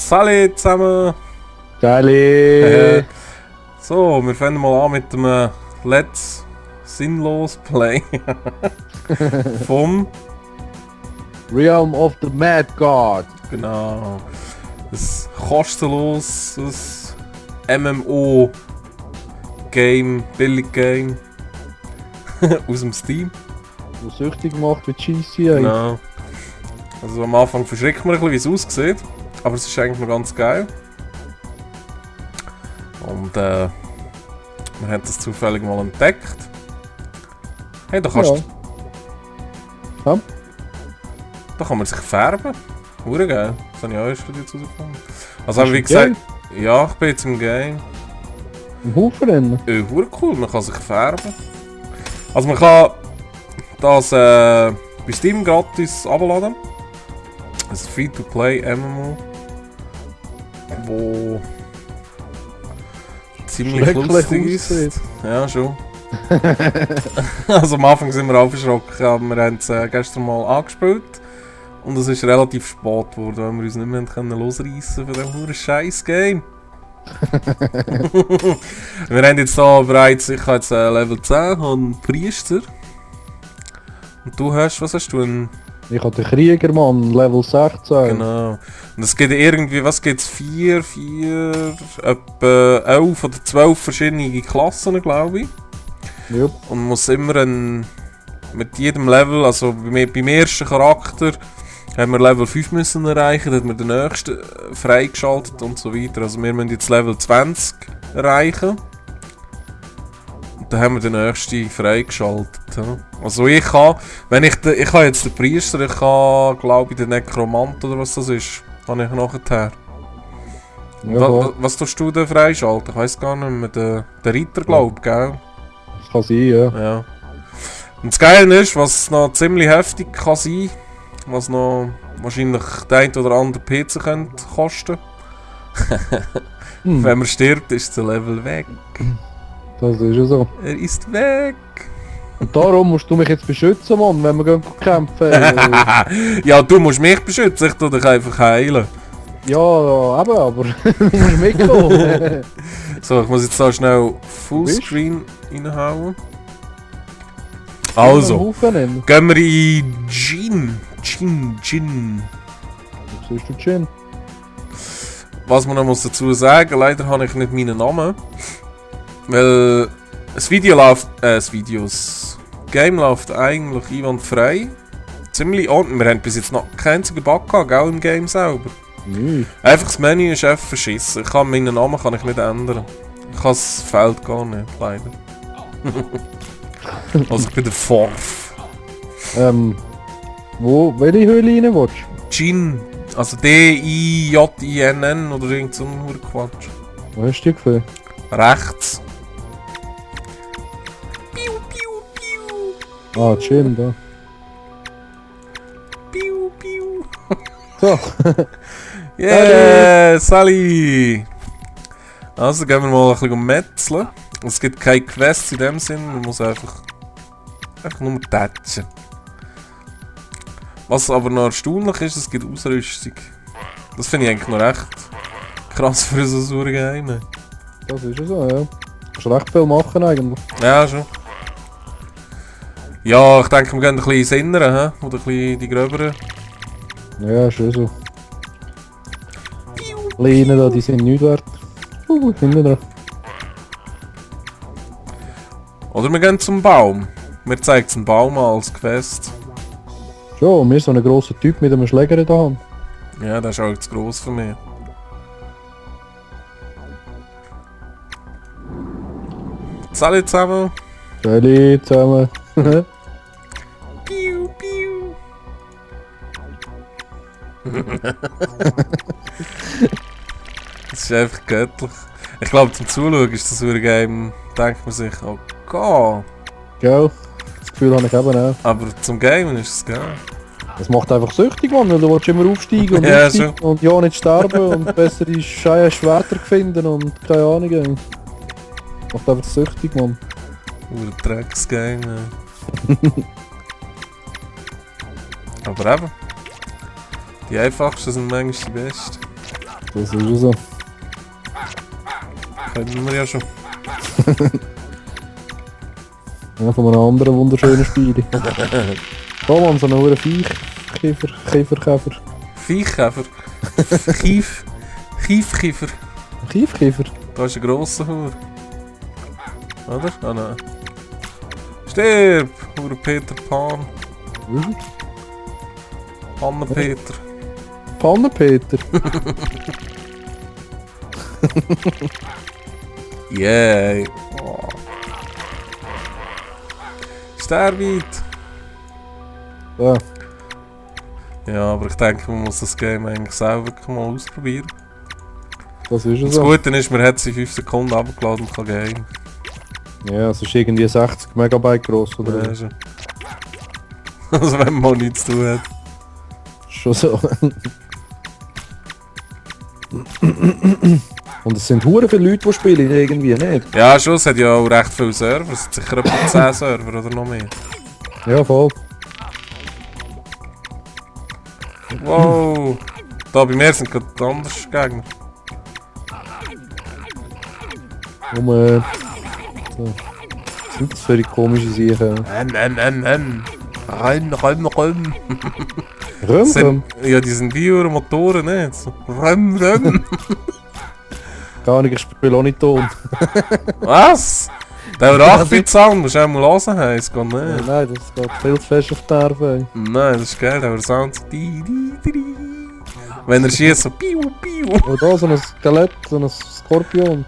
Salut zusammen! Geile! So, wir fangen mal an mit dem Let's Sinnlos Play vom Realm of the Mad God. Genau. Ein kostenloses MMO Game, Billig Game aus dem Steam. Was süchtig macht wie GCA. Genau. Also am Anfang verschreckt man ein bisschen, wie es aussieht, aber es ist eigentlich noch ganz geil. Und wir haben das zufällig mal entdeckt. Hey, da kannst Ja. Ja. Da kann man sich färben. Hure geil. Das habe ich auch erst jetzt rausgefunden. Also wie Bist du im gesagt, ja, ich bin jetzt im Game. Im Hufrennen. Hure cool, man kann sich färben. Also man kann das bei Steam gratis abladen. Ein Free-to-Play MMO. Wo ziemlich Schrecklich lustig aussieht. ist. Ja, schon. Also am Anfang sind wir aufgeschrocken, aber wir haben es gestern mal angespielt. Und es ist relativ spät geworden, weil wir uns nicht mehr losreißen von diesem verdammten Scheiß-Game. Wir haben jetzt hier bereits, ich habe jetzt Level 10 und Priester. Und du hast, was hast du? Ich habe den Kriegermann, Level 16. Genau. Und es gibt irgendwie, was gibt es? 4, etwa 11 oder 12 verschiedene Klassen, glaube ich. Jupp. Und man muss immer mit jedem Level, also beim ersten Charakter, haben wir Level 5 müssen erreichen, dann hat man den nächsten freigeschaltet und so weiter. Also wir müssen jetzt Level 20 erreichen. Und dann haben wir den nächsten freigeschaltet. Ja. Also ich habe jetzt den Priester, ich habe glaube ich den Nekromant oder was das ist, habe ich nachher. Ja, Was tust du denn freischalten? Ich weiss gar nicht mehr, den Ritter glaube ich, gell? das kann sein, ja. Ja. Und das Geile ist, was noch ziemlich heftig kann sein, was noch wahrscheinlich der ein oder andere PC könnte kosten. Wenn man stirbt, ist der Level weg. Das ist ja so. Er ist weg. Und darum musst du mich jetzt beschützen, Mann, wenn wir gehen kämpfen. Ja, du musst mich beschützen, ich tu dich einfach heilen. Ja, eben, aber du musst mitkommen. So, ich muss jetzt da schnell Fullscreen reinhauen. Also, Hufrennen. gehen wir in Jin. Was ist du, Jin? Was man noch muss dazu sagen, leider habe ich nicht meinen Namen. Weil das Game läuft eigentlich einwandfrei. Ziemlich ordentlich. Wir haben bis jetzt noch keinen einzigen Bug gehabt, gell, im Game selber. Nö. Einfach das Menü ist einfach verschissen. Meinen Namen kann ich nicht ändern. Ich kann das Feld gar nicht, leider. Also ich bin der Forf. Welche Höhle rein willst du? Jin. Also D-I-J-I-N-N oder irgend so ein Quatsch. Wo hast du die gefunden? Rechts. Ah, Jin, da. Piu, piu. So. Yeah, Sally! Also gehen wir mal ein bisschen metzeln. Es gibt keine Quests in dem Sinn, man muss einfach nur tätschen. Was aber noch erstaunlich ist, es gibt Ausrüstung. Das finde ich eigentlich noch recht krass für so ein Game. Das ist ja so, ja. Du kannst recht viel machen eigentlich. Ja, schon. Ja, ich denke, wir gehen ein bisschen ins Innere, oder ein bisschen die gröberen. Ja, schon so. Kleine da, die sind nichts wert. Hinten dran. Oder wir gehen zum Baum. Mir zeigt einen Baum als Quest. Schon, wir so einen grossen Typ mit einem Schläger in der Hand. Ja, das ist auch zu gross für mich. Salut zusammen! Salut zusammen. Piu, piu! Das ist einfach göttlich. Ich glaube, zum Zuschauen ist das ein Game, denkt man sich, oh Gott. Gell? Das Gefühl habe ich eben auch. Aber zum Gamen ist es geil. Das macht einfach süchtig, Mann, weil du willst immer aufsteigen und Ja, aufsteigen und ja nicht sterben und bessere Schwerter finden und keine Ahnung. Ey. Macht einfach süchtig, Mann. Ein Drecksgame. Aber eben, die einfachsten sind manchmal die besten. Das ist ja so. Kennen wir ja schon. Ja, von einem anderen wunderschönen Spiel. Oh man, so ein hoher Käfer. Viechkäfer. Kiefkäfer. Kiefkäfer? Da ist ein grosser Hur. Oder? Ah nein. Stirb! Hure Peter Pan. Panne-Peter. Pannenpeter? Yay! Oh. Sterbit! Ja. Ja, aber ich denke, man muss das Game eigentlich selber mal ausprobieren. Das ist ja Das so. Gute ist, man hat sie 5 Sekunden abgeladen und kann gehen. Ja, es ist irgendwie 60 Megabyte groß, oder? Ja, schon. Also wenn man mal nichts zu tun hat. Schon so. Und es sind hure viele Leute, die spielen, irgendwie nicht. Ja, schon, es hat ja auch recht viele Server. Es sind sicher etwa 10 Server oder noch mehr. Ja, voll. Wow! Da bei mir sind gerade andere Gegner. So. Was sind das für die komische Sachen? Rum. Röm? Ja, die sind wie eure Motoren, nicht? So. Rum. Gar nicht, ich spiele auch nicht Ton. Was? Der 8-Bit-Sound musst du auch mal hören, hey, es geht nicht. Nein, das geht viel zu fest auf die Nerven. Nein, das ist geil, der Sound so Wenn er schießt, so piu. Und da so ein Skelett, so ein Skorpion.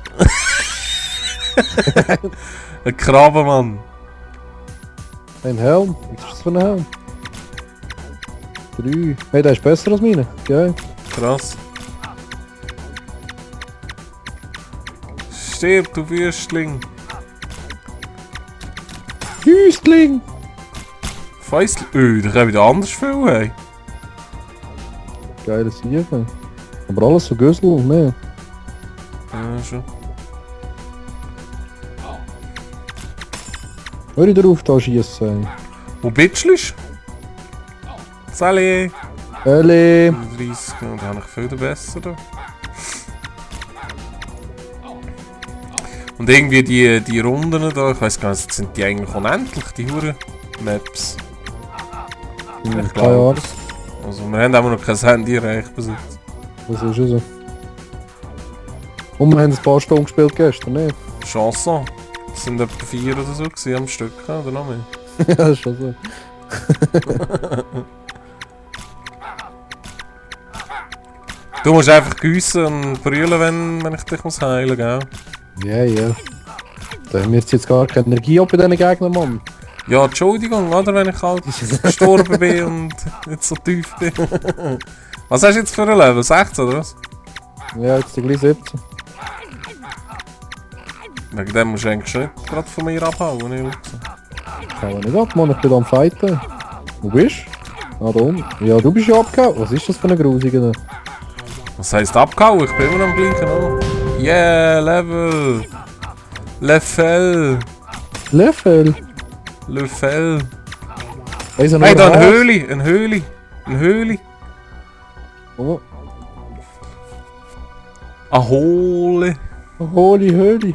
Ein Krabbe, Mann. Ein Helm. Was ist das für ein Helm? 3. Hey, der ist besser als meine. Geil. Krass. Stirb, du Würstling. Hüstling! Feistel. Da kann wieder anders viel, hey. Geiles Siegen. Aber alles so Gössel, ne? Ja, schon. Hör ich drauf, da schiessen. Wo bitschlisch? Sally! Elli! 30, da habe ich viel besser. Und irgendwie die Runden da, ich weiß gar nicht, sind die eigentlich unendlich, die Huren Maps? Ich Keine glaube. Ahnung. Also wir haben immer noch kein Handy erreicht bis jetzt. Das ist ja so. Und wir haben ein paar Stunden gespielt gestern, ne? Chanson. Das sind etwa 4 oder so gewesen am Stück, oder noch mehr? Ja, das ist schon so. Du musst einfach gießen und brüllen, wenn ich dich muss heilen, gell? Ja, ja. Da haben wir jetzt gar keine Energie ab bei diesen Gegnern, Mann. Ja, Entschuldigung, oder? Wenn ich halt gestorben bin und jetzt so tief bin. Was hast du jetzt für ein Level? 16 oder was? Ja, jetzt gleich 17. Wegen dem musst du eigentlich schon nicht gerade von mir abhauen, ehrlich gesagt. Kann man nicht ab, Mann, ich bin am Fighten. Wo bist du? Ah, da unten. Ja, du bist ja abgehauen. Was ist das für eine Grusige? Was heisst abgehauen? Ich bin immer am gleichen Ort. Yeah, Level! Level! Level? Level! Hey, so Hey, da eine Höhle! Eine Höhle! Eine Höhle! Oh, Eine Hole! holy Höhle.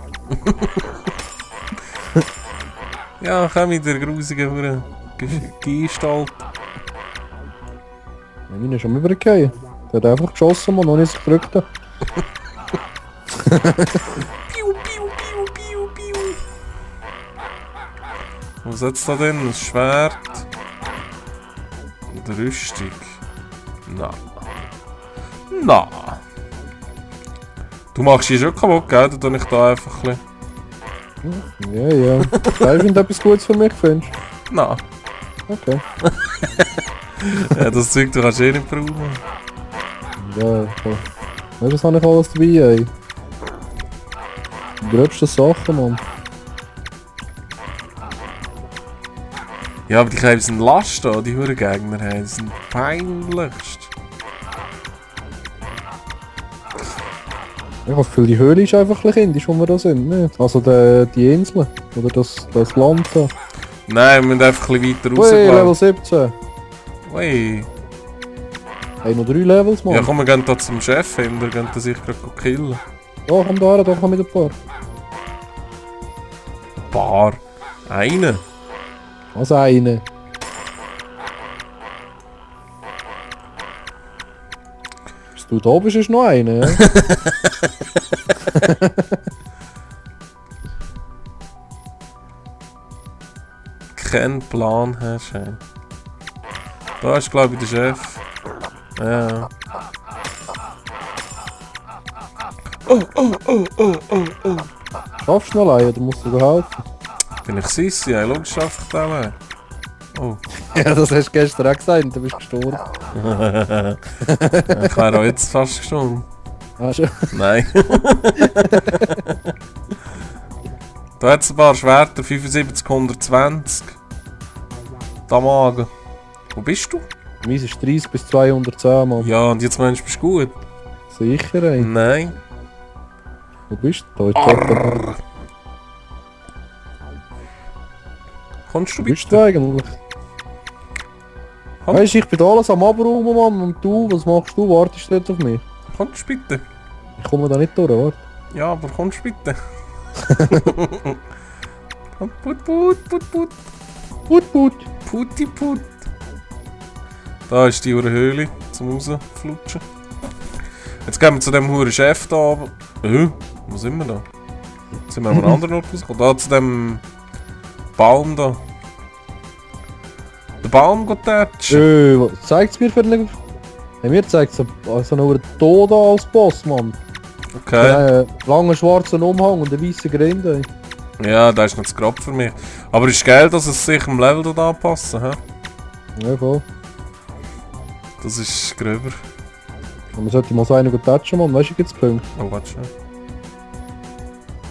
Ja, komm mit der grusigen Hure Gestalt. Ja, meine ist schon übergefallen. Der hat einfach geschossen, Mann, ohne sich gedrückt. Piu, piu, piu, piu, piu. Was hat's da denn? Ein Schwert? Und eine Rüstung? Na. Na. Du machst ihn schon kaputt, gell? Du tue ich da einfach ein bisschen. Ja, ja. Weißt du, wenn du etwas Gutes für mich findest? Na. Okay. Ja, das Zeug du kannst eh nicht brauchen. Ja, voll. Weißt du, was habe ich alles dabei, ey? Die gröbsten Sachen, Mann. Ja, aber die haben sind Last da, die Hurengegner haben. Die sind peinlichst. Ich habe das Gefühl, die Höhle ist einfach ein bisschen kindisch, wo wir da sind, ne? Also die Insel. Oder das Land da. Nein, wir müssen einfach ein bisschen weiter Ui, Level rausgehen. 17. Ui. Hey, noch 3 Levels, Mann. Ja komm, wir gehen da zum Chef hin, wir gehen da sich gerade killen. Da, komm da, da komm mit ein paar. Paar. Eine. Was eine? Bis du da bist, ist noch eine, ja? Kein Plan hast du. Da ist glaube ich der Chef. Ja. Schaffst du noch alleine oder musst du dir helfen? Bin ich Sissi? Ja, logisch schaffe ich das allein. Oh. Ja, das hast du gestern auch gesagt, du bist gestorben. Ich wäre auch jetzt fast gestorben. Ah, schon. Nein. Da hat es ein paar Schwerter, 75, 120. Damage. Wo bist du? Meins ist 30 bis 210, Mann. Ja, und jetzt meinst du, bist du gut? Sicher, ey. Nein. Wo bist du? Da ist Arr. Kommst du Wo bist bitte? du eigentlich? Komm. Weißt du, ich bin alles am Abräumen, Mann. Und du, was machst du? Wartest du nicht auf mich? Kommst du bitte? Ich komme da nicht durch, warte. Ja, aber kommst du bitte? Komm, put, put, put, put. Put, put. Putti, put. Da ist die Höhle zum rausflutschen. Jetzt gehen wir zu dem huren Chef da oben. Wo sind wir da? Jetzt sind wir an einem anderen Ort rausgekommen. Da zu dem Baum da. Der Baum geht tätschen. Was zeigt es mir für eine... Hey, mir zeigt es so einen Tod als Boss, Mann. Okay. Einen langen schwarzen Umhang und einen weißen Grind, ey. Ja, das ist noch zu grob für mich. Aber es ist geil, dass es sich am Level dort anpassen, hä? Ja, voll. Das ist gröber. Und man sollte mal so einen touchen, Mann. Weißt du, gibt's Punkte? Oh, warte schon.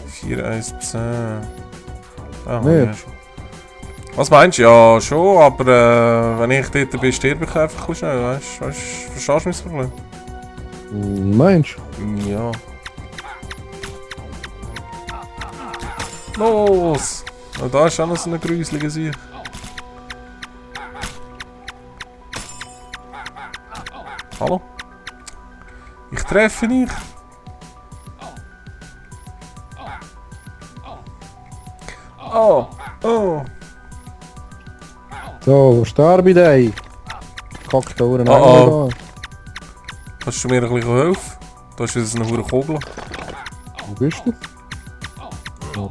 4, 1, 10. Ah, Nee. ja schon. Was meinst du? Ja, schon, aber wenn ich dort bin, sterbe ich einfach ein schnell, weißt du? Verstehst du mein Problem? Meinst Ja. Los! Oh, da ist auch noch so eine gruselige Sicht. Hallo? Ich treffe nicht. Oh, oh. So, wo sterbe ich denn? Kack da oben Oh, kannst du mir ein bisschen helfen? Da ist wieder so eine hure Kugel. Wo bist du? Ja,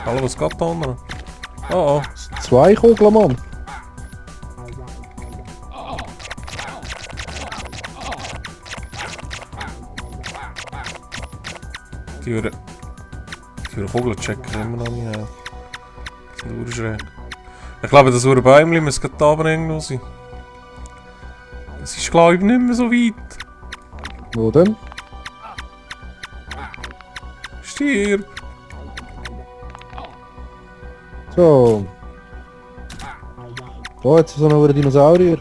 Hallo, was geht da unten? Oh, oh. 2 Kugeln, Mann. Die hure Kugel checken immer noch nicht. Ja. Das ist hure schräg. Ich glaube, das hure Bäumchen muss gerade da aber irgendwo sein. Es ist glaube ich nicht mehr so weit. Wo denn? Stirb! So. Da jetzt so noch ein Dinosaurier.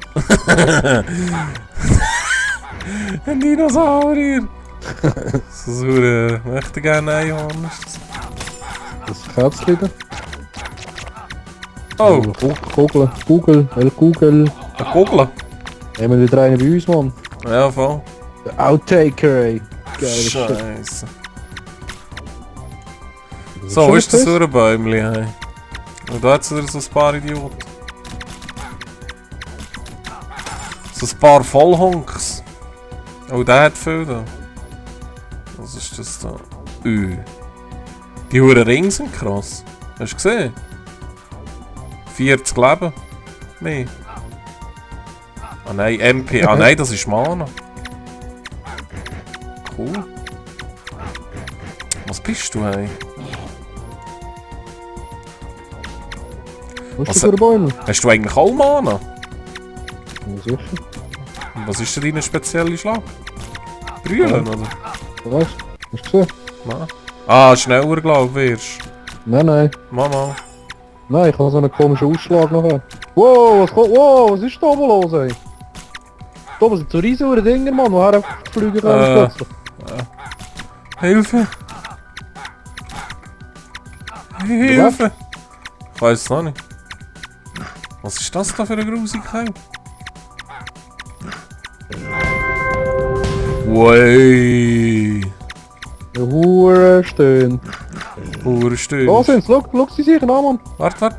Ein Dinosaurier! So hure möchte gerne Einhorn ist das. Das Kätzchen da. Oh, Kugel, Kugel, Kugel. eine Kugel! Haben wir wieder einen bei uns, Mann. Ja, voll. Der Outtaker, ey. Geil. Scheiße. So, wo ist das so ein Bäumchen? Hey? Und da hat es wieder so ein paar Idioten. So ein paar Vollhonks. Oh, der hat viel da. Was ist das da? Die Huren Ringe sind krass. Hast du gesehen? 40 Leben. Mehr. Ah nein, MP. Ah nein, das ist Mana. Cool. Was bist du, hey? Wo ist Was- der Bäume? Hast du eigentlich auch Mana? Ja, sicher. Und was ist denn deine spezielle Schlag? Brüllen, oder? Was? Hast du gesehen? Nein. Ah, schneller, glaube ich, wirst Nein, nein. Mama. Nein, ich habe so einen komischen Ausschlag nachher. Wow, was ist da oben los, ey? Da oben sind so riesige Dinger, Mann, woher einfach fliegen können. Hilfe! Hilfe! Ich weiß es noch nicht. Was ist das da für eine Grusigkeit? Wey! Ein Hurenstön. Hurenstück. Da sind's, schau sie sich an, Mann. Warte.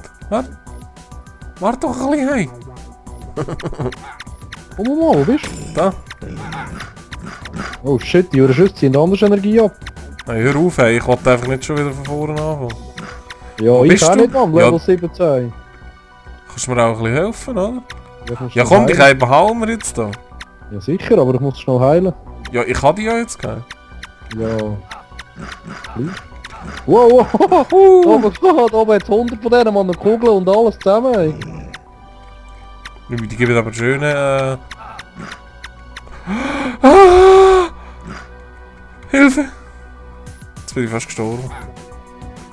Warte doch ein bisschen heim. Komm mal, wo bist du? Da. Oh shit, die Hurenschüsse ziehen anders Energie ab. Hey, hör auf, hey. Ich wollte einfach nicht schon wieder von vorne anfangen. Ja, ich bist auch du? nicht, Mann, Level 17. Kannst du mir auch ein bisschen helfen, oder? Ich muss Ja schnell komm, dich heilen. behalten wir jetzt da. Ja sicher, aber ich muss schnell heilen. Ja, ich habe die ja jetzt gegeben. Ja. Wow, da oben hat 100 von denen, Mann, eine Kugel und alles zusammen, ey. Die geben aber schöne... Ah! Hilfe! Jetzt bin ich fast gestorben.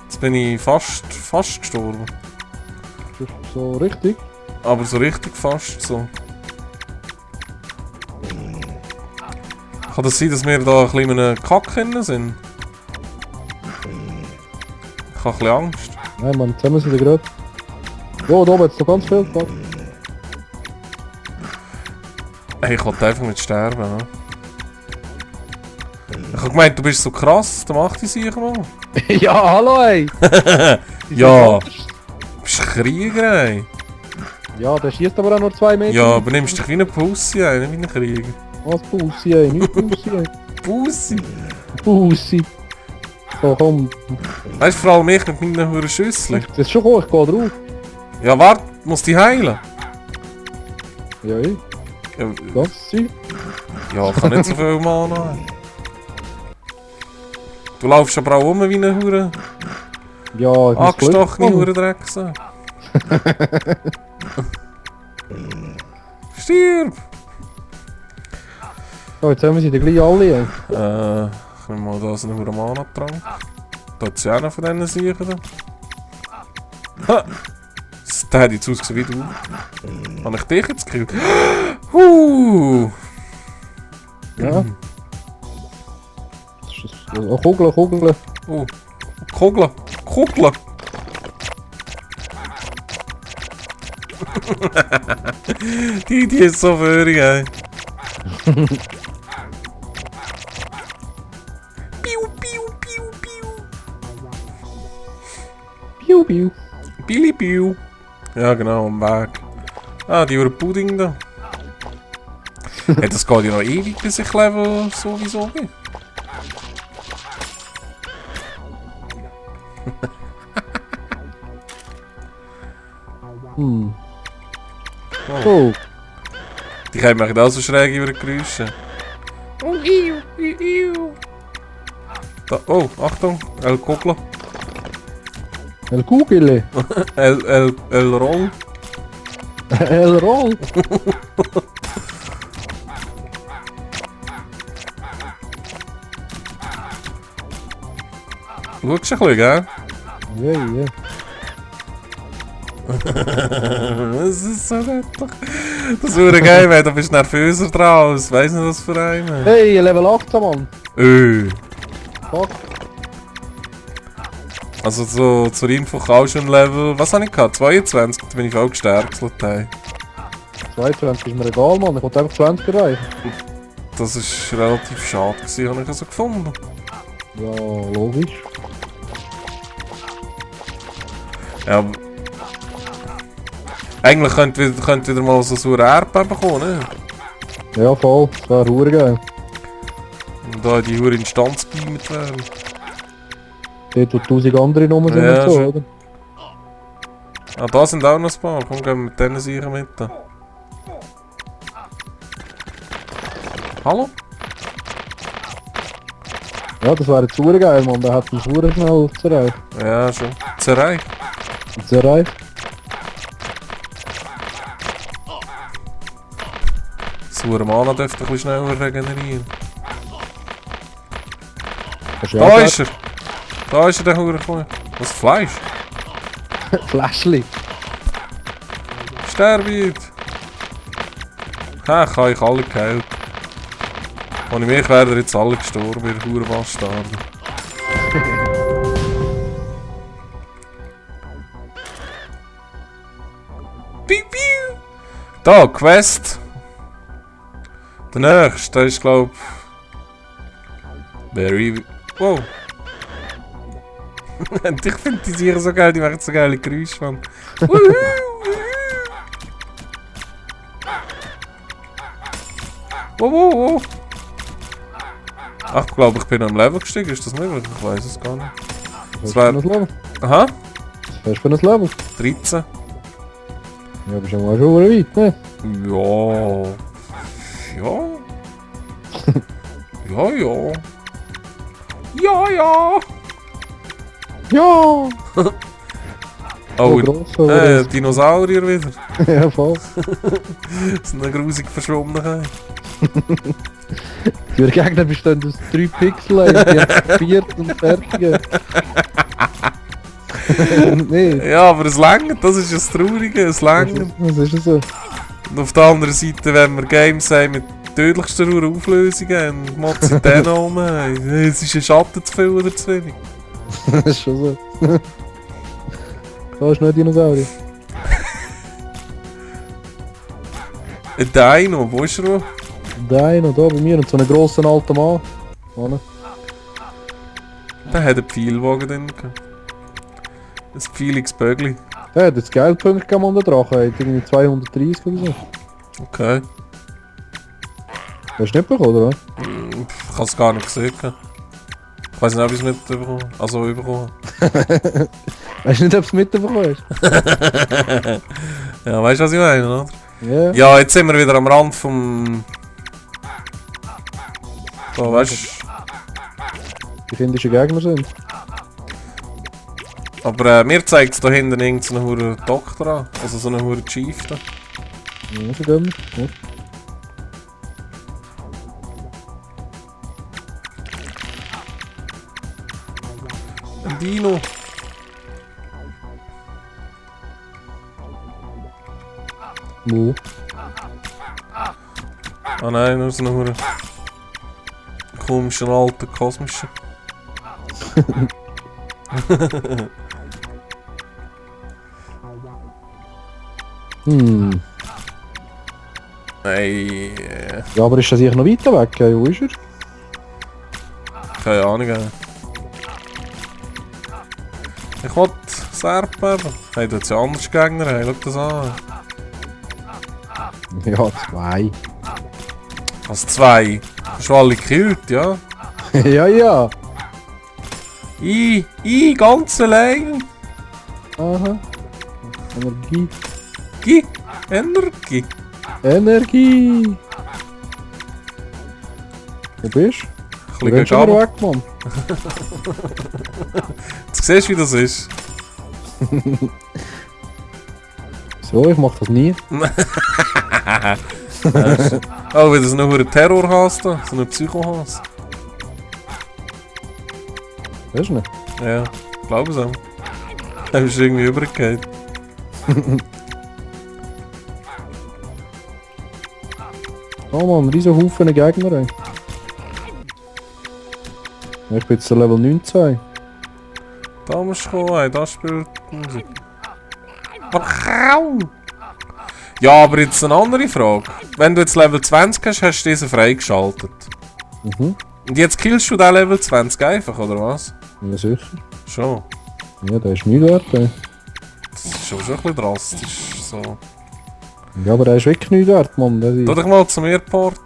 Jetzt bin ich fast gestorben. Das ist so richtig. Aber so richtig fast so. Kann das sein, dass wir da ein bisschen in einem Kack hinten sind? Ich habe ein bisschen Angst. Nein, Mann, zusammen sind wir gerade. Wow, da oben hat es noch ganz viel. Fuck. Hey, ich wollte einfach nicht sterben. Ne? Ich habe gemeint, du bist so krass, dann mach die sicher mal. Ja, hallo, ey. Ja. Du bist Krieger, ey. Ja, der schießt aber auch nur 2 Meter. Ja, aber nimmst dich wie eine Pussy, ey, nicht wie ein Krieger. Was Pussy, ey, nicht Pussy, ey. Pussy? Pussy. So, komm. Weißt du, vor allem ich mit meinen Huren Schüsseln. Das ist schon gut, ich geh drauf. Ja, warte, muss die heilen. Ja, ey. Ja, Das Zeug. ja, ich kann nicht so viel Mana haben. Du laufst aber auch rum wie eine Hure. Ja, ich muss Angestochene Glück Hure Dreckse. Stirb! Oh, jetzt haben wir sie dann gleich alle, ey. Ich nehme mal da so einen Hure Mana-Trank. Da hat sie auch noch von denen sicher. Ha! Der hat jetzt ausgesehen wie du. Habe ich dich jetzt gekillt? Ja. Das ist das. Oh, Kugeln. Oh, Kugel! die ist so föhrig, ey. Piu, piu. Billy Biu. Ja, genau, am Weg. Ah, die Uhr Pudding da. Hey, das geht ja noch ewig, bis ich Level sowieso bin. Hm. Oh. Oh. Die können mich da so schräg über die Geräusche. Da, oh, Achtung, El Kogla. El Kugel. El Roll. El Roll. Schau ein bisschen, gell? Ja. Das ist so nett. Das wäre geil, wenn du bist nervöser draus. Weiss nicht, was für einen. Hey, Level 18, Mann. Fuck. Also so zur Info auch schon Level. Was habe ich gehabt? 22, da bin ich auch gestärkt. Hey. 22 ist mir egal, Mann. Ich wollte einfach 20 erreichen. Das ist relativ schade gewesen, habe ich also gefunden. Ja, logisch. Ja, aber eigentlich könnte wieder mal so ein Erdbeben kommen, ne? Ja, voll. Das wäre verdammt geil. Und da die Hure Instanz beamt werden. Dort, wo 1000 andere Nummern sind Ja, und so, schon. oder? Ah, da sind auch noch ein paar. Komm, gehen wir mit denen sicher mit. Hallo? Ja, das wäre jetzt verdammt geil, Mann. Der hat uns verdammt schnell zu erreichen. Ja, schon. Zerei. Zu erreichen. Das Hure Mana dürfte ein bisschen schneller regenerieren. Kannst du Da auch ist er! Da ist er, der Hure gekommen. Was Fleisch? sagen? Fläschli. Sterb jetzt! Ha, ich habe euch alle geheilt. Ohne mich wären jetzt alle gestorben, ihr Hure Bastarden. Piu! Da, Quest. Der nächste, der ist glaub... Very... Wow. Ich finde die Tiere so geil, die machen so geile Geräusche von. Wow. Ach, ich glaube, ich bin am Level gestiegen, ist das möglich? Ich weiß es gar nicht. Was für ein Level? Aha, Was hast du für ein Level? 13. Ja, bist ja mal schon weit, ne? Ja. Ja! Oh, gross, oder? Dinosaurier wieder. Ja, voll. Das ist eine grusig Verschwommenheit. Die Gegner bestehen aus 3 Pixeln, die haben 4 und fertig. Nee. Ja, aber es langt, das ist das Traurige, es langt. Was ist das so? Und auf der anderen Seite, wenn wir Games haben mit tödlichster Auflösungen und Mods in denen rum, es ist ein Schatten zu viel oder zu wenig. Das ist schon so. Da ist noch ein Dinosaurier. Ein Dino, wo ist er? Dino, da bei mir und so einen grossen alten Mann. Vorne. Der hat einen Pfeilwagen drin. Ein pfeiliges Bögli. Der hat jetzt Geldpunkte gegeben an der Drache, hat irgendwie 230 oder so. Okay. Hast du nicht bekommen, oder was? Ich habe es gar nicht gesehen. Ich weiß nicht, ob ich es mitbekommen habe. Also überkommen. Weißt du nicht, ob du es mitbekommen hast? Ja, weißt du, was ich meine, oder? Ja. Ja, jetzt sind wir wieder am Rand vom... So, weißt du... Die kindischen Gegner sind. Aber mir zeigt es da hinten irgendeinen hohen Doktor an. Also so einen hohen Chief da. Ja, so gehen wir. Ja. Ein Dino. Wo? Ah nein, nur so einen hohen... komischen alten kosmischen. Hm. Ey, Ja, aber ist das sicher noch weiter weg? Ja, wo ist er? keine Ahnung. Ich wollte Serpen. Hey, du hast ja anders Gegner. Hey, schau das an. Ja, 2. Was 2? Schon alle gekillt, ja? Ja. Ganz allein. Aha. Energie. Energie. Energie! Wo bist du? Ich Du bist schon wieder weg, Mann. Du siehst, wie das ist. So, ich mach das nie. Oh, weil das noch einen Terror hast, so einen Psycho hast. Weißt du nicht? Ja, glaube es auch. Da bist du irgendwie übergegangen. Oh Mann, ein riesen Haufen Gegner. Ey. Ich bin jetzt Level 19. Da musst du kommen, ey, da spielt Musik. Au! Ja, aber jetzt eine andere Frage. Wenn du jetzt Level 20 hast, hast du diesen freigeschaltet. Mhm. Und jetzt killst du den Level 20 einfach, oder was? Ja, sicher. Schon. Ja, der ist nichts wert. Ey. Das ist schon ein bisschen drastisch. So. Ja, aber der ist wirklich nichts wert, Mann. Der Geh ist... dich mal zum Airport.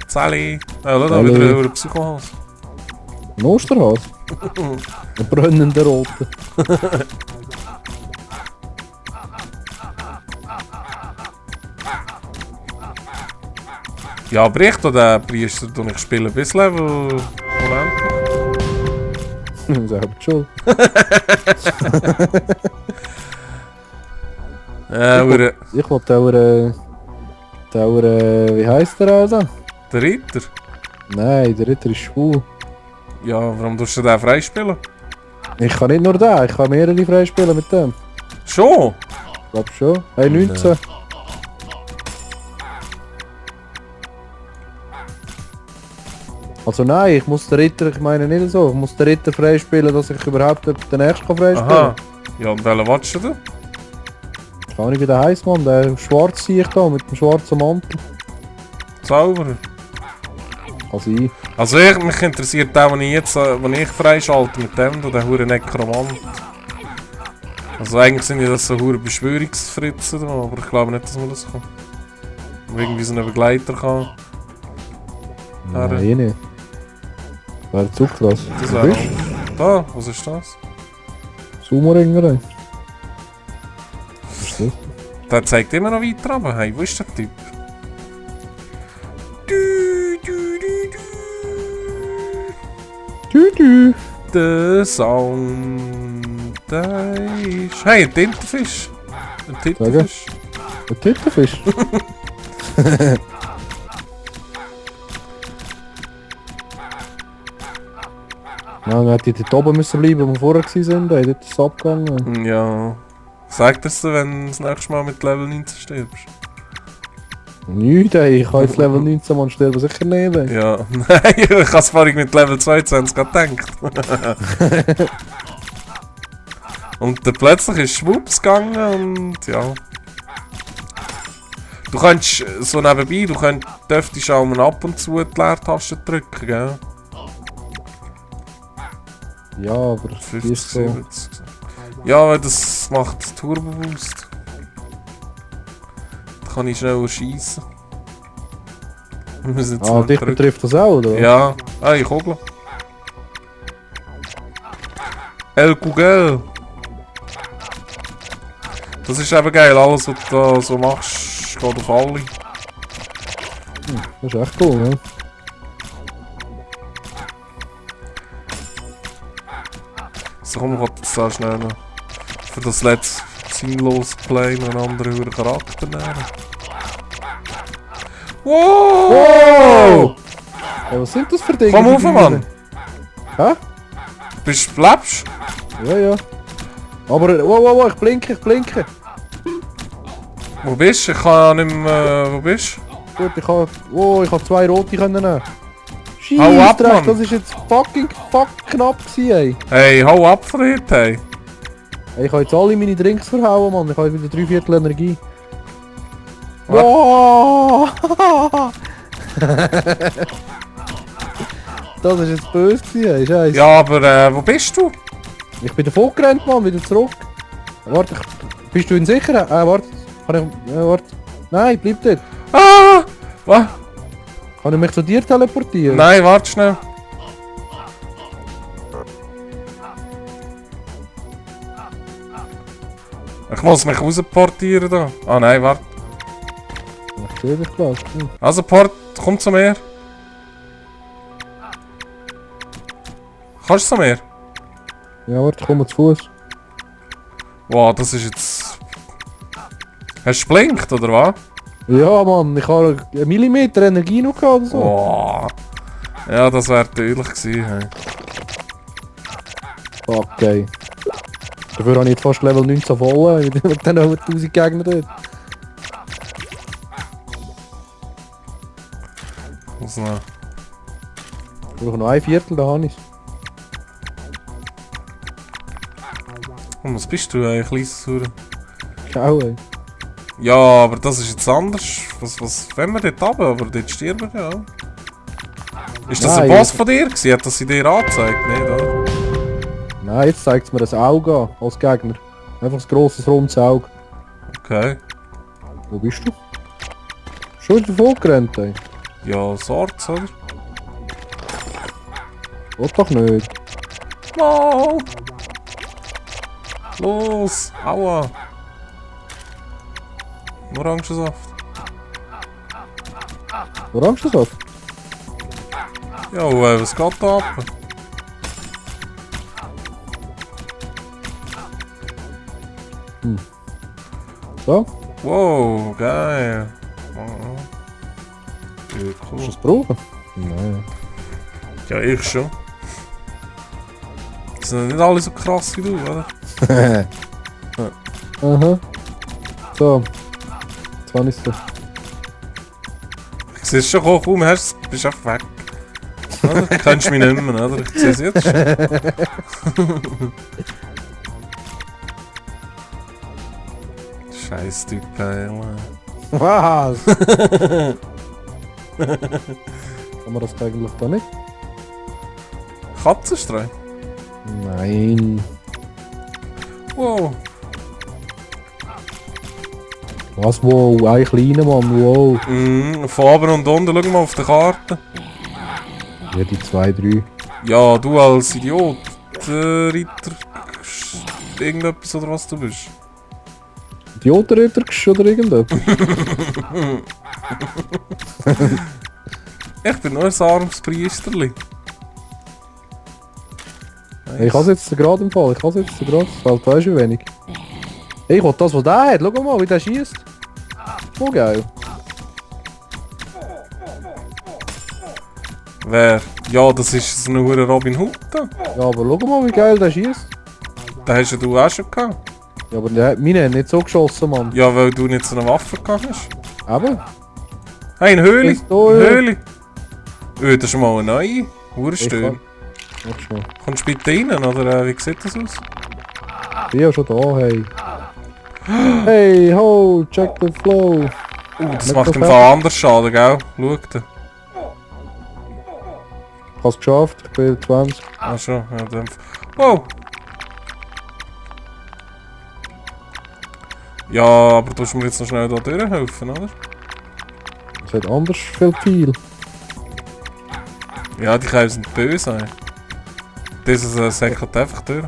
Sally. Ja, schau da, Sally. wieder ein Psychohas. Ein Osterhas. Ein brennender Roter. Ja, aber ich den Priester und ich spiele bis Level unendlich. Selber schuld. Ich wollte auch, wie heisst der also? Der Ritter? Nein, der Ritter ist schwul. Ja, warum tust du den freispielen? Ich kann nicht nur den, ich kann mehrere freispielen mit dem. Schon? Ich glaube schon. Hey, 19. Also nein, ich muss den Ritter, ich meine nicht so, ich muss den Ritter freispielen, dass ich überhaupt den nächsten freispielen kann. Aha. Ja, und welchen watchst du? Kann ich wieder heiß, Mann. Der schwarz sehe ich da mit dem schwarzen Mantel. Zauberer. Kann sein. Also mich interessiert der, den ich freischalte mit dem, der hure Nekromant. Also eigentlich sind ja das so hure Beschwörungsfritzen, aber ich glaube nicht, dass man das kann. Und irgendwie so einen Begleiter kann. Nein, nicht. Wäre zu krass. Das Wo wäre bist da, was ist das? du? Sumo-Ringerei. Was ist das? Der zeigt immer noch weiter runter. Hey, wo ist der Typ? Tü. Der Sound. Der ist. Hey, ein Tintenfisch. Ein Tintenfisch. Ein Tintenfisch. Nein, hätte ich dort oben müssen bleiben, wo wir vorher waren. Dort ist es abgegangen. Ja. Sag das dir, wenn du das nächste Mal mit Level 19 stirbst. Nichts, ey. Ich kann jetzt Level 19 Mann sterben, sicher nicht. Ey. Ja, nein, ich habe es vorhin mit Level 22 gerade gedacht. Und dann plötzlich ist Schwupps gegangen und ja. Du kannst so nebenbei, dürftest auch mal ab und zu die Leertaste drücken, gell? Ja, aber 50, ist so. 70. Ja, weil das macht Turbo Boost. Da kann ich schneller schiessen. Wir müssen jetzt mal Dich drücken. betrifft das auch, oder? Ja, ich Kugel. El Kugel. Das ist eben geil, alles was du da so machst, geht auf alle. Das ist echt cool, ne? So komm, ich will jetzt da schnell noch für das letzte sinnlose Play noch einen anderen Charakter nehmen. Wow! Wow! Ja, was sind das für Dinge? Komm rauf, Mann! Hä? Lebst? Ja, ja. Aber, wow, ich blinke. Wo bist du? Ich kann nicht mehr, wo bist du? Gut, ich habe 2 rote können nehmen. Hau ab, Scheissdreck, Mann. das ist jetzt fucking knapp gewesen, ey. Hey, hau ab von hier, hey! Ich habe jetzt alle meine Drinks verhauen, Mann. Ich habe wieder 3/4 Energie. Was? Wow! Das ist jetzt böse gewesen, ey. Scheiße. Ja, aber wo bist du? Ich bin davon gerannt, Mann, wieder zurück. Warte, bist du in Sicherheit? Warte. Warte. Nein, bleib dort. Ah! Was? Kann ich mich zu dir teleportieren? Nein, warte schnell. Ich muss mich rausportieren da. Ah nein, warte. Ich sehe dich gleich. Also Port, komm zu mir. Kannst du zu mir? Ja, warte, ich komme zu Fuß. Wow, das ist jetzt... Hast du geblinkt, oder was? Ja, Mann, ich habe 1 Millimeter Energie noch gehabt oder so. Wow. Ja, das wäre tödlich gewesen. Hey. Fuck, ey. Dafür habe ich jetzt fast Level 19 voll, mit den über 1000 Gegner dort. Was noch? Ich brauche noch 1/4, da habe ich es. Und was bist du, ein kleines Hure? Schau, ey. Ja, aber das ist jetzt anders. Was wenn wir dort runter, aber dort stirben wir ja. Ist das Nein, ein Boss von dir gewesen? Hat das sie dir angezeigt? Nicht, oder? Nein, jetzt zeigt es mir ein Auge an, als Gegner. Einfach ein grosses, rundes Auge. Okay. Wo bist du? Schon wieder vorgerannt, ey. Ja, Swords, oder? Will doch nicht. Wow! Los! Aua! Orangensaft. Orangensaft? Ja, was geht da ab? So? Wow, geil. Oh. Ja, Kannst du cool. es brauchen? Nein. Ja, ich schon. Die sind nicht alle so krass wie du, oder? Aha. So. Jetzt habe ich es. Ich sehe es schon, kaum hast du bist einfach weg. Oder? Du kennst mich nicht mehr, oder? Ich sehe es jetzt schon. Scheiß Typ, ey. Was? Kann man das eigentlich da nicht? Katzenstreu? Nein. Wow. Was, wow? Ein kleiner Mann, wow. Von oben und unten, schau mal auf die Karte. Ja, die 2, 3. Ja, du als Idiot. Ritter. Irgendetwas oder was du bist. Idiotenritter oder irgendetwas? Ich bin nur ein armes Priesterli. Hey, ich hab's jetzt gerade im Fall, ich hab's jetzt gerade. Das fällt weißt du wenig. Hey, ich will das, was der hat. Schau mal, wie der schießt. Oh, geil. Wer? Ja, das ist nur Robin Hood da. Ja, aber schau mal, wie geil der schießt. Den hast ja du auch schon gehabt. Ja, aber der, meine hat nicht so geschossen, Mann. Ja, weil du nicht so eine Waffe gehabt hast. Eben. Hey, eine Höhle! Pistole. Eine Höhle! Das ist mal eine neue. Urstöhn. Warte schnell. Kommst du bitte rein, oder wie sieht das aus? Ich bin ja schon da, hey. Hey, ho, check the flow. Das Nicht macht so im Fall anders Schaden, gell? Schau da. Ich hab's geschafft, ich bin 20. Ah schon, ja dann. Wow! Ja, aber du musst mir jetzt noch schnell da durchhelfen, oder? Das hat anders viel. Ja, die Kerle sind böse, ey. Dieses säckert einfach durch.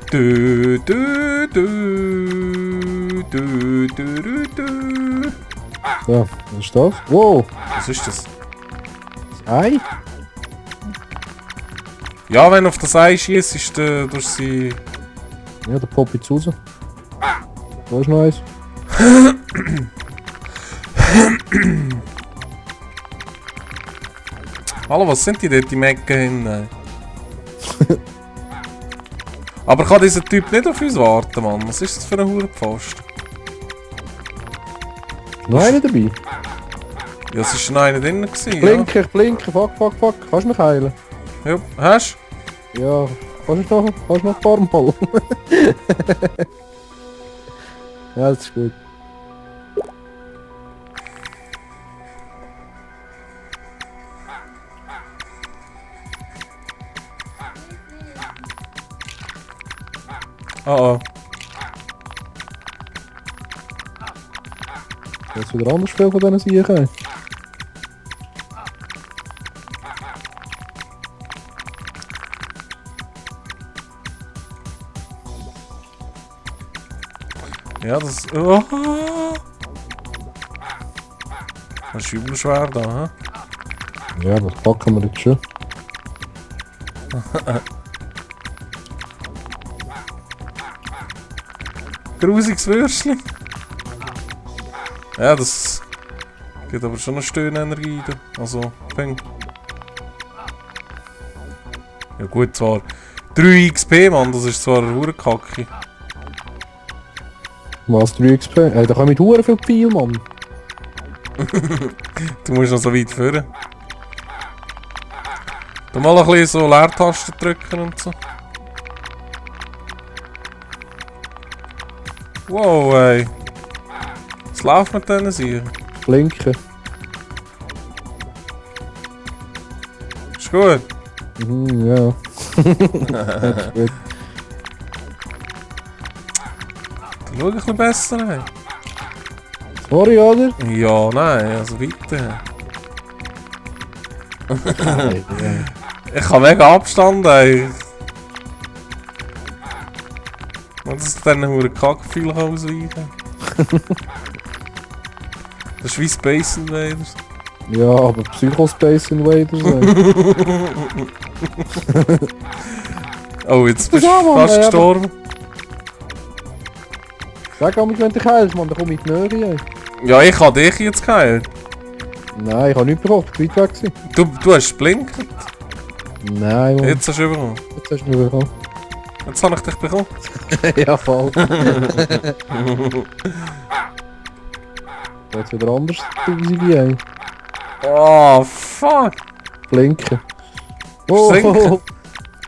Du, du, du, du, du, du, du. So, was ist das? Wow, Was ist das? das Ei? Ja, wenn du auf das Ei schießt, ist der durch sie. Ja, der poppt jetzt raus. Da ist noch eins. Hallo, was sind die dort, die Mecken hin? Aber kann dieser Typ nicht auf uns warten, Mann? Was ist das für ein Hurenpfosten? Noch einer dabei? Ja, es war schon einer drin. Gewesen, Blinken, ich blinke, fuck. Kannst du mich heilen? Ja. Ja, hast Ja, kannst du noch ein paar Mal? Ja, das ist gut. Oh oh. Jetzt wieder anders viel von diesen Siechen. Ja, das. Oh. Das ist übel schwer da, hä? Ja, das packen wir jetzt schon. Grusiges Würstchen. Ja, das gibt aber schon eine Stöhnenergie da. Also, Peng. Ja gut, zwar 3 XP, Mann, das ist zwar eine Hurenkacke. Was, 3 XP? Hey, da kommen mit Huren viel Pfeil, Mann. Du musst noch so weit führen. Da mal ein bisschen so Leertasten drücken und so. Wow, ey. Was läuft mit denen hier? Blinken. Ist gut. Mhm, ja. Das ist gut. Dann schau ein bisschen besser, ey. Sorry, oder? Ja, nein, also weiter. Hey, Ich habe mega Abstand, ey. Und dass ich dann einen Kackgefühl ausweichen kann. Das ist wie Space Invaders. ja, aber Psycho-Space Invaders. Oh, jetzt bist du Ja, Mann, fast ey, gestorben. Sag einmal, wenn du dich heilst, Mann, dann komm ich in die Nähe. Ey. Ja, ich habe dich jetzt geheilt. Nein, ich habe nichts bekommen, ich war weit weg. Du hast blinkt. Nein, Mann. Jetzt hast du bekommen. Jetzt hast du mich bekommen. Jetzt habe ich dich bekommen. Ja, voll. Jetzt wieder anders, wie ey. Oh, fuck. Blinken. Sinken.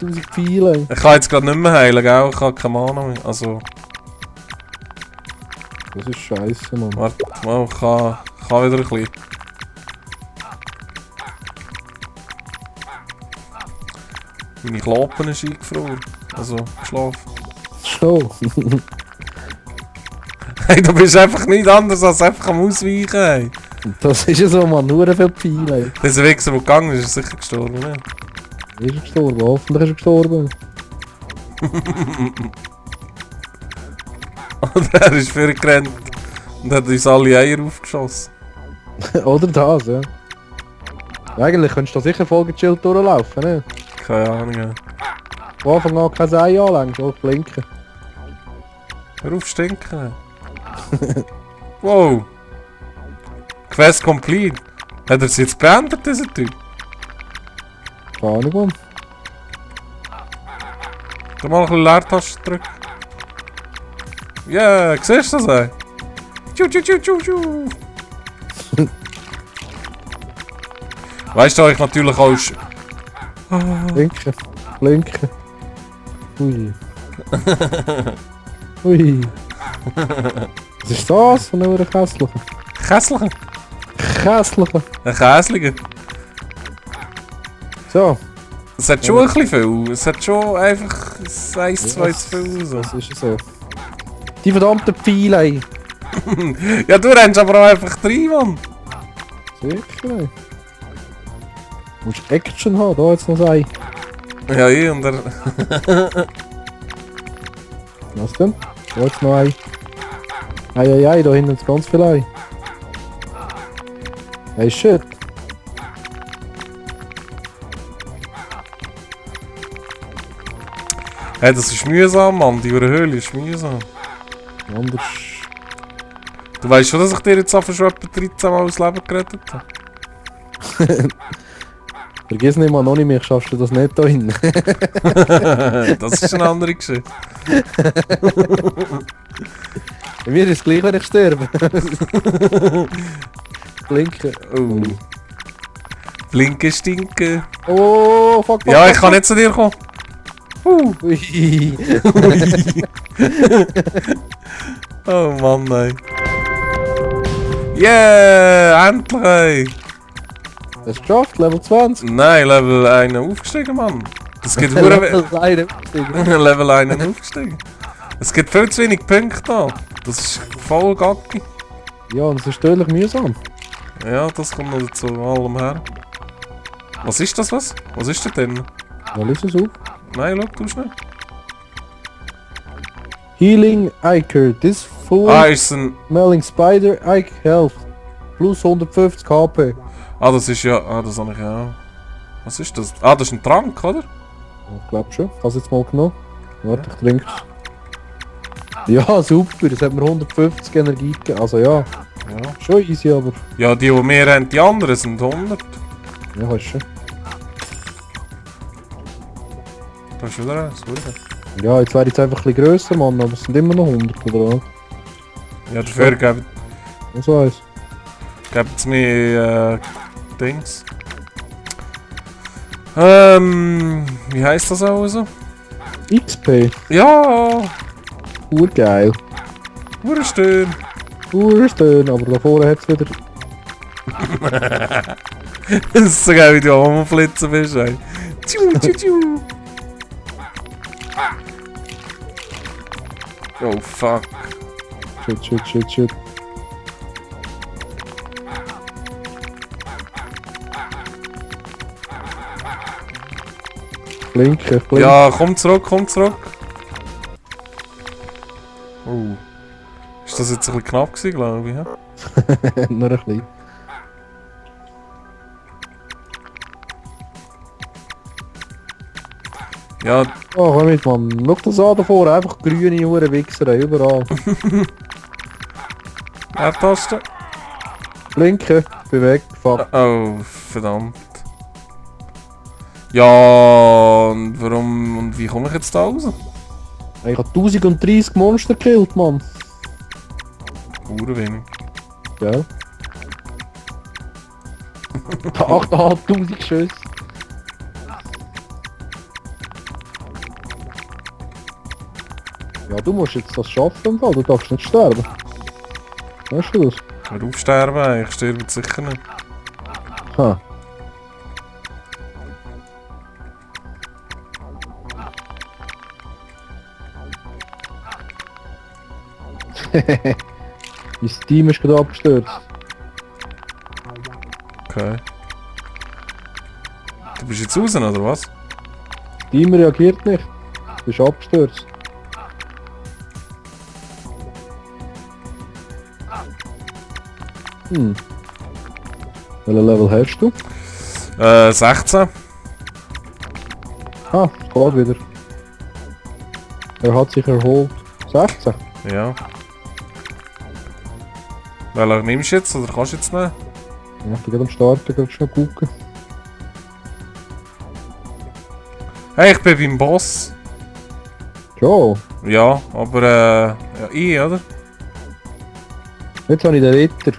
1000 Pfeile. Ich kann jetzt gerade nicht mehr heilen, gell? Ich habe keine Mana mehr. Also, Das ist scheiße, Mann. warte mal, ich kann wieder ein bisschen. Meine Klappen ist eingefroren. Also, geschlafen. Schon. Hey, du bist einfach nicht anders als einfach am Ausweichen, hey. Das ist ja so, Mann. Nur viele Pfeile. Dieser Wichser, der gegangen ist, ist sicher gestorben, ne? Ist er gestorben? Hoffentlich ist er gestorben. Und er ist vorgerannt und hat uns alle Eier aufgeschossen. Oder das, ja. Eigentlich könntest du da sicher voll gechillt durchlaufen, ne? Keine Ahnung, ja. Von Anfang an kein Ei anlängen, so blinken. Hör auf stinken. Wow. Quest complete. Hat er es jetzt beendet, dieser Typ? Keine Ahnung, Mann. Da mal ein bisschen Leertaste drücken. Ja, yeah, siehst du das, ey? Tschu, tschu, tschu, tschu, tschu. Weißt du, ich natürlich auch... Blinken. Blinken. Ui. Ui. Was ist das von einer Kässlichen? Kässlichen? Kässlichen. Ein Käsliger. So. Es hat schon ein bisschen viel. Es hat schon einfach 1, 2 zu viel raus. Das ist so. Die verdammten Pfeile. Ja, du rennst aber auch einfach rein, Mann. Sicher. Ey. Du musst Action haben, da jetzt noch ein Ei. Ja, ich und er... Was denn? Da jetzt noch ein Ei. Ei, da hinten ist ganz viel Ei. Hey, shit. Hey, das ist mühsam, Mann. Die Höhle ist mühsam. Anders. Du weißt schon, dass ich dir jetzt einfach schon etwa 13 Mal das Leben gerettet habe? Vergiss nicht mal, noch nicht mehr schaffst du das nicht da hinten. Das ist eine andere Geschichte. Bei mir ist es gleich, wenn ich sterbe. Blinken. Oh. Blinken, stinken. Oh, fuck. Ja, ich kann nicht zu dir kommen. Ui. Oh Mann, ey. Yeah, endlich, ey. Hast du es geschafft? Level 20? Nein, Level 1 aufgestiegen, Mann. Das gibt hure Level 1 aufgestiegen. Es gibt viel zu wenig Punkte da. Das ist voll gacki. Ja, und es ist deutlich mühsam. Ja, das kommt noch zu allem her. Was ist das, was? Was ist da drin? Ja, lies es auf. Nein, schau, du schnell. Healing Iker. This full Ah, ist ein... smelling spider Ike Health. Plus 150 KP. Ah, das ist ja... Ah, das habe ich ja auch. Was ist das? Ah, das ist ein Trank, oder? Ich glaube schon. Ich habe es jetzt mal genommen. Warte, ich trinke es. Ja, super. Das hat mir 150 Energie gegeben. Also ja, Ja. schon easy, aber... Ja, die mehr haben, die anderen sind 100. Ja, hast du schon. Da ist wieder eins, oder? Ja, jetzt wäre ich einfach ein bisschen grösser, Mann, aber es sind immer noch 100, oder was? Ja, dafür geben Was weiß. es mir Dings. Wie heisst das auch so? XP. Ja, Urgeil. urstön. Urstön, aber da vorne hat es wieder... Das ist so geil, wie du am Rumflitzen bist, ey. Tschu, tschu, tschu. Oh fuck. Shit. Blinken. Ja, komm zurück. Oh. Ist das jetzt ein bisschen knapp gewesen, glaube ich, ja? Nur ein bisschen. Ja, Oh, komm mit, Mann. Schau das an davor, einfach grüne Uhren Wichser, überall. R-Taste. Blinken, bewegt, fuck. Oh, verdammt. Ja, und warum und wie komme ich jetzt da raus? Ich hab 1030 Monster gekillt, Mann. Wenig. Gell? 8.500 Schüsse. Ja, du musst jetzt das schaffen im Fall, du darfst nicht sterben. Weißt du das? Hör auf sterben, ich sterbe sicher nicht. Ha. Mein Steam ist gerade abgestürzt. Okay. Du bist jetzt raus, oder was? Steam reagiert nicht. Du bist abgestürzt. Hm. Welches Level hast du? 16. Ah, es geht wieder. Er hat sich erholt. 16? Ja. Welchen nimmst du jetzt, oder kannst du jetzt nehmen? Ja, ich bin gerade am Starten, gerade schnell gucken. Hey, ich bin beim Boss. Jo, Ja, aber ja, ich, oder? jetzt habe ich den Ritter.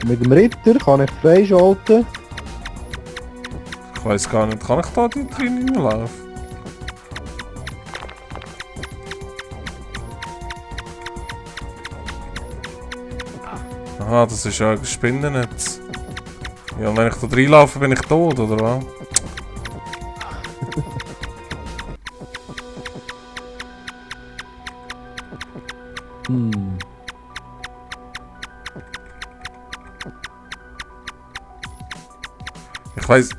Mit dem Ritter kann ich freischalten. Ich weiß gar nicht, kann ich da drin hineinlaufen? Aha, das ist ja ein Spinnennetz. Ja, und wenn ich da reinlaufe, bin ich tot, oder was? Hm. Ich weiß.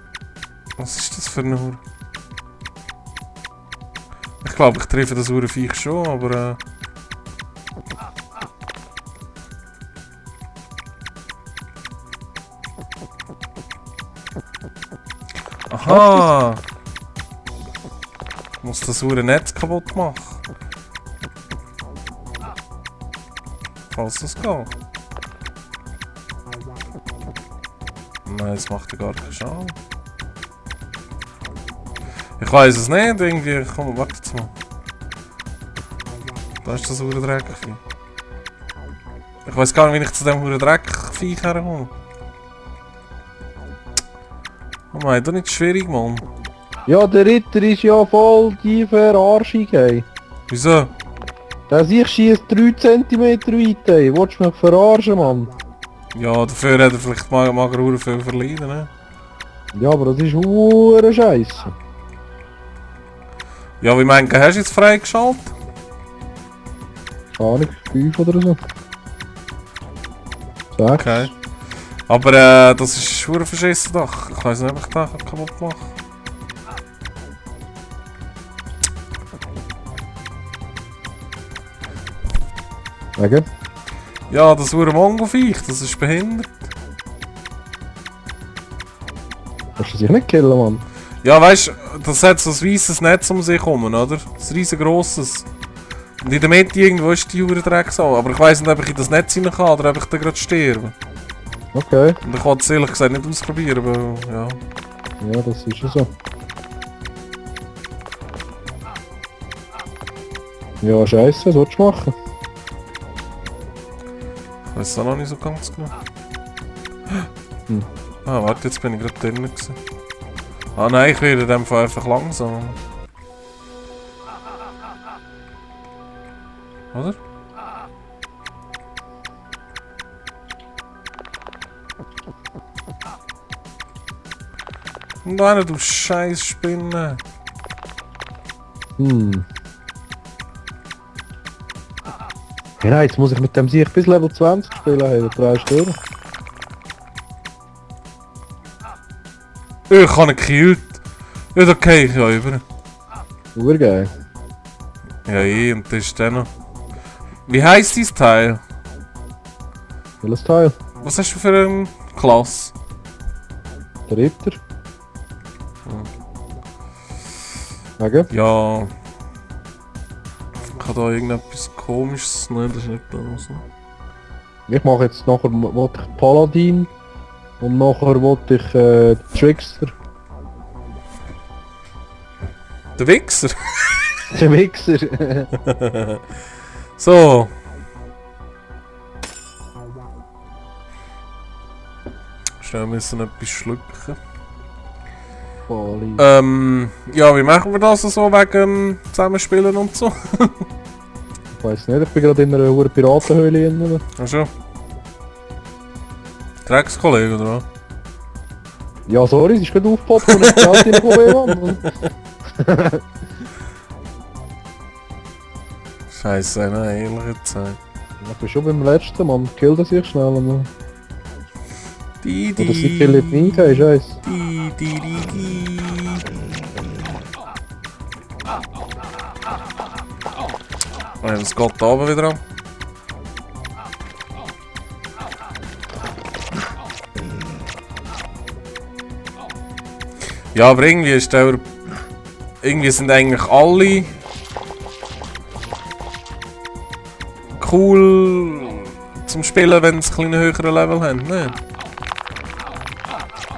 Was ist das für eine Hure? Ich glaube, ich treffe das Hurenviech schon, aber Aha! Ich muss das Netz kaputt machen. Falls das geht. Nein, es macht ja gar keinen Schaden. Ich weiß es nicht, irgendwie. Komm, warte jetzt mal. Da ist das Dreckvieh. Ich weiß gar nicht, wie ich zu dem Dreckviech herkomme. Oh mein, das ist nicht schwierig, Mann. Ja, der Ritter ist ja voll die Verarschung, ey. Wieso? Der sich schießt 3 cm weit, ey. Willst du mich verarschen, Mann? Ja, dafür hat er vielleicht mag er hure viel verlieren, ne? Ja, aber das ist hure Scheiße. Ja, wie meinst du, hast du jetzt freigeschaltet? Keine Ahnung, 5 oder so. 6. Okay. Aber das ist hure verschissen doch. Ich weiß nicht, ob ich das kaputt mache. Wegen? Ja, das hure Mongo-Viech, das ist behindert. Kannst du dich nicht killen, Mann? Ja, weißt du, das hat so ein weißes Netz um sich herum, oder? Ein riesengroßes. Und in der Mitte irgendwo ist die hure Drecksau. Aber ich weiss nicht, ob ich in das Netz rein kann oder ob ich da gerade sterbe. Okay. Und ich wollte es ehrlich gesagt nicht ausprobieren, aber ja. Ja, das ist ja so. Ja, scheiße, was willst du machen? Ich weiß es auch noch nicht so ganz genau. Hm. Ah, warte, jetzt bin ich gerade drin gewesen. Ah nein, ich werde in dem Fall einfach langsam. Oder? Nein, du scheiß Spinne. Hm. Ja, nein, jetzt muss ich mit dem Sieg bis Level 20 spielen, hey, da 3 Stunden. Ich habe ihn gekillt. Ja, da gehe ich ja über. Urgeil. Ja, und das ist der noch. Wie heisst dieses Teil? Welches Teil? Was hast du für eine Klasse? Der Ritter. Wegen? Ja. Ich habe da irgendetwas Komisches. Nein, das ist nicht das. Ich mache jetzt nachher wollte ich Paladin und nachher wollte ich Trickster. Der Wichser? Der Wichser. So. Schnell müssen etwas schlucken. Voll. Ja, wie machen wir das so wegen Zusammenspielen und so? Ich weiß nicht, ich bin gerade in einer hohen Piratenhöhle drin. Ach schon. Dreckskollege oder was? Ja, sorry, es ist gerade aufgepoppt und ich Geld reingekommen, Mann. Scheiße, nein, ehrlich gesagt. Ich bin schon beim letzten, Mann. Kill das sich schnell, Mann. Die. Oder sie killen mich, ey, scheiße. Die. Oh, das geht da oben wieder an. Ja, aber irgendwie ist der... Irgendwie sind eigentlich alle... cool... zum Spielen, wenn sie ein höheren Level haben, ne?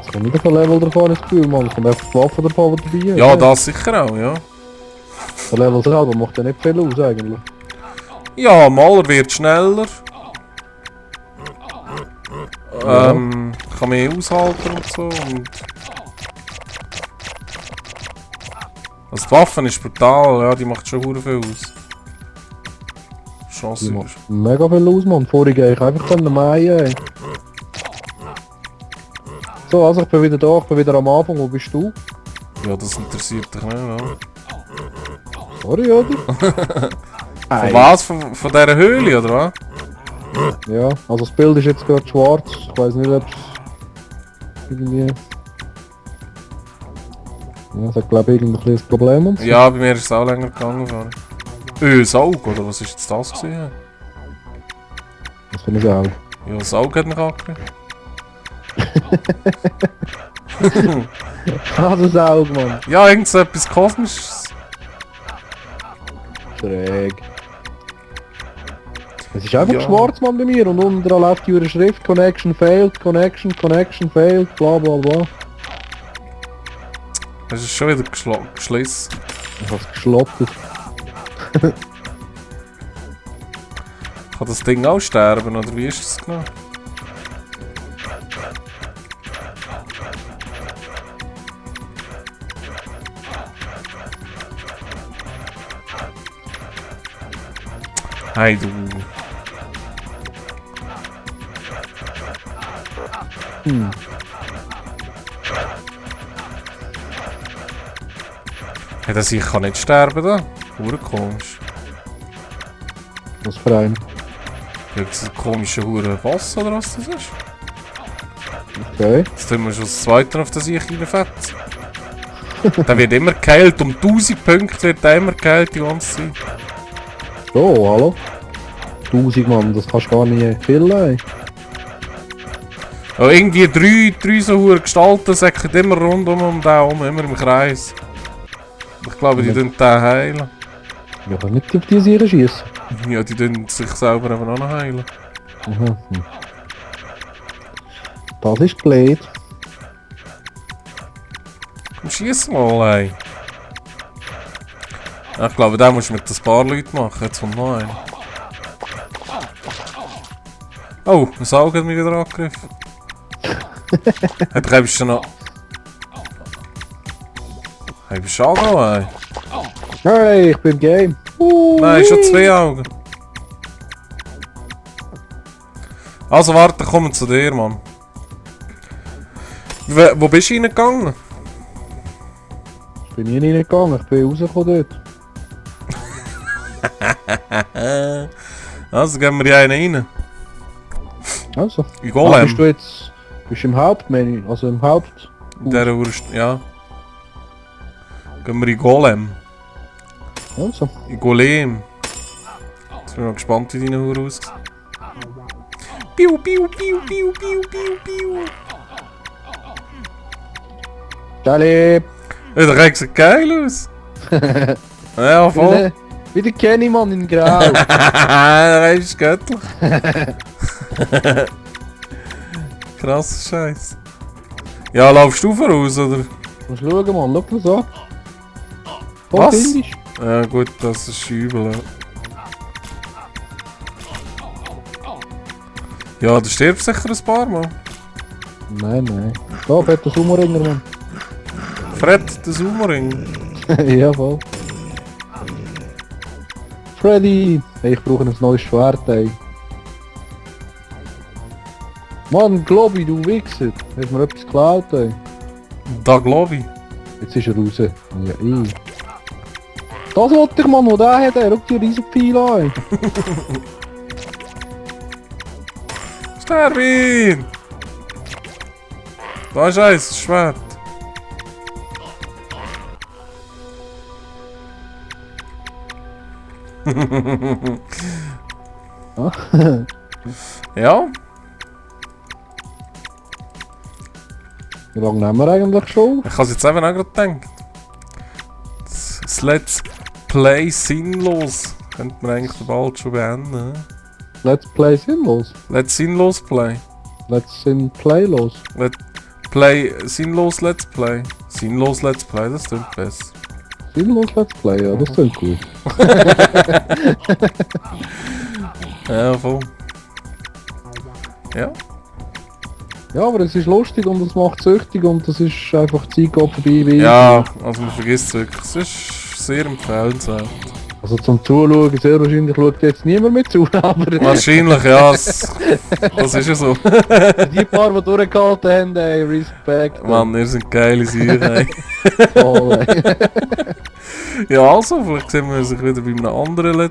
Es kommt nicht auf ein Level davon ins Gefühl, Mann. Es kommt einfach die Waffe davon, die dabei ist. Ja, das sicher auch, ja. Der Level selber macht ja nicht viel aus, eigentlich. Ja, mal wird schneller. Ja. Kann mehr aushalten und so. Und also die Waffe ist brutal, ja, die macht schon hure viel aus. Die Chance macht mega viel aus, Mann. Vorher gehe ich einfach dann meien, ey. So, also ich bin wieder da, ich bin wieder am Anfang. Wo bist du? Ja, das interessiert dich nicht, ja. Sorry, oder? Von was? Von dieser Höhle, oder was? Ja, also das Bild ist jetzt gerade schwarz. Ich weiß nicht, ob es irgendwie... Ja, das hat glaube ich irgendwie ein Problem und so. Ja, bei mir ist es auch länger gegangen. Saug, oder was ist jetzt das gewesen? Das finde ich auch. Ja, Saug hat mich angegriffen. Ah, das Auge, Mann. Ja, irgend so etwas Kosmisches. Schräg. Es ist einfach Ja. schwarz, Mann, bei mir. Und unten dran läuft die Schrift Connection failed, Connection failed, bla bla bla. Es ist schon wieder geschlossen. Ich hab's geschlottert. Kann das Ding auch sterben, oder wie ist das genau? Hey du. Hey, das ich kann nicht sterben da. Hure komisch. Was für ein. Irgendein komischer hure Boss oder was das ist. Okay. Jetzt tun wir schon das zweite auf das ich reinfetzen. Der wird immer geheilt, um 1000 Punkte wird der immer geheilt die ganze Zeit. So, hallo? 1000 Mann, das kannst du gar nicht killen, ey. Aber irgendwie drei so hure Gestalten säcken immer rundum um den herum, immer im Kreis. Ich glaube, die tun den heilen. Ja, kann nicht auf die Seite schießen. Ja, die tun sich selber eben auch noch heilen. Mhm. Das ist blöd. Komm, schiess mal, ey. Ja, ich glaube, den musst du mit ein paar Leuten machen. Jetzt kommt noch einer. Oh, ein Saug hat mich wieder angegriffen. Hey, du bist schon noch... Hey, bist du auch noch, ey? Hey, ich bin im Game. Nein, schon 2 Augen. Also warte, kommen wir zu dir, Mann. Wo bist du reingegangen? Ich bin hier reingegangen, ich bin rausgekommen dort. Also gehen wir hier einen rein. Also. In Golem. Bist du jetzt... Bist du im Hauptmenü, also im Haupt... In dieser Wurst, ja. Gehen wir in Golem. Also. In Golem. Jetzt bin ich mal gespannt, wie deine Hure aussieht. Piu, piu, piu, piu, piu, piu, piu. Charlie! Ja, da sieht geil aus. Ja, voll. Wieder Kenny, Mann, in Grau. Da ist göttlich. Krasser Scheiß. Ja, laufst du voraus, oder? Musst schauen, Mann, schau das an. Voll Was? kindisch. Ja gut, das ist übel. Ja, du stirbst sicher ein paar Mal. Nein, nein. Da, fetter Sumo-Ringer, Mann. Fred, der Zoomering. Ja, voll. Freddy! Hey, ich brauche ein neues Schwert, ey. Mann, Globi, du Wichser! Hast mir etwas geklaut, ey. Da glaube ich. Jetzt ist er raus. Ja, ich. Das wollte ich, Mann, wo der hat, ey. Schau die riesen Pfeile an, ey. Sterwin! Da ist eins, das Schwert. Ja, Wie lange nehmen wir eigentlich schon? ich habe es jetzt eben auch gerade gedacht. Das Let's Play sinnlos. Könnte man eigentlich bald schon beenden. Let's Play sinnlos. Let's sinnlos play. Let's in Playlos. Let Play sinnlos Let's Play. Sinnlos Let's Play, das klingt besser. Sinnlos Let's Play, ja, das klingt gut. Ja, voll. Ja. Ja, aber es ist lustig und es macht süchtig und es ist einfach Zeit geht vorbei wie... Ja, also man vergisst es wirklich. Es ist sehr empfehlenswert. Also zum Zuschauen, sehr wahrscheinlich schaut jetzt niemand mehr zu, aber Wahrscheinlich, ja. Das ist ja so. die paar, die durchgehalten haben, ey, Respekt. Mann, ihr seid geile Sachen, ey. Voll, ey. Ja, also, vielleicht sehen wir uns wieder bei einem anderen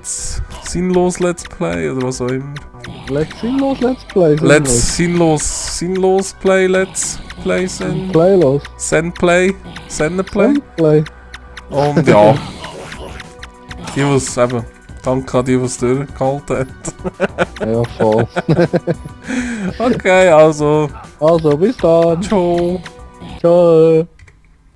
sinnlos Let's Play oder was auch immer. Sinnlos Let's Play. Sinnlos Play Let's Play Sen. Playlos. Senplay. Senplay. Play. Und ja. Die, was eben. Danke an die, was durchgehalten hat. Ja, voll. Okay, also. Also, bis dann. Ciao. Ciao.